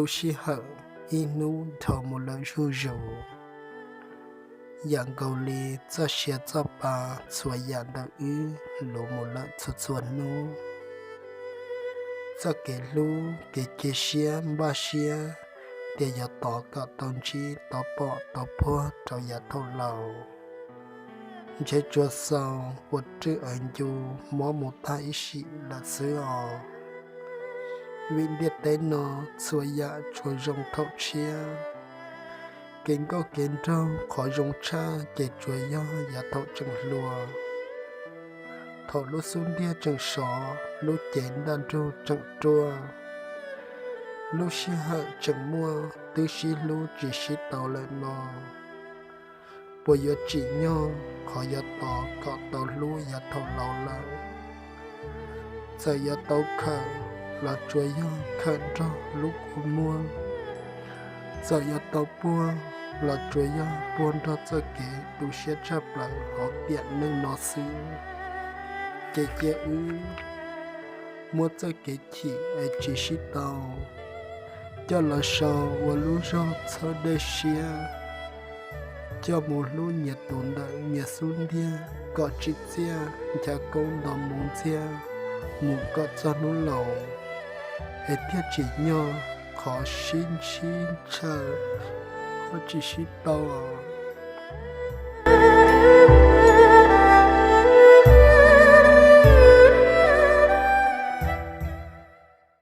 lub sij hawm ib hnub dhau mus lawm zuj zus. Yam nkaus li txoj sia txoj pa txhua yam ntawm wb luv mus lawm txhua txhua hnub. Txoj kev hlub kev cia siab npaj siab tias yuav tos kom tau ntsib tau pom tau puag rau yav thaum laus, ntshe tsuas xaus ua rwj aws ncu mob mus tag ib sim lawm xwb os. Vim ntiaj teb no txhua yam tsuas zoo thaum tshiab. Kev nkauj kev nraug qhov zoo tshaj ces tsuas yog yav thaum tseem hluas. Thaum lub xub ntiag tseem sov, lub cev ntaj nrug tseem ruaj, lub sij hawm tseem muaj twb sib hlub tsis sib tau lawm no, puas yuav tsim nyog qhov yuav tos kom tau hlub yav thaum laus lawm? Txawm yuav tau khawm los tsuas yog khawm nrog lub kua muag, txawm yuav tau puag los tsuas yog puag nrog txoj kev tu siab tshaj plaws hauv tiam neej no xwb. Ces cia wb muab txoj kev chim es tsis sib tau coj los sau ua lub zog txhawb dej siab, coj mus hlub nyias tus ntawm nyias xub ntiag kom tsim txiaj ncha koob nto mus ntxiag mus kom txog hnub laus, es thiaj tsim nyog qhov sib ntsib ntshaw qhov tsis sib tau.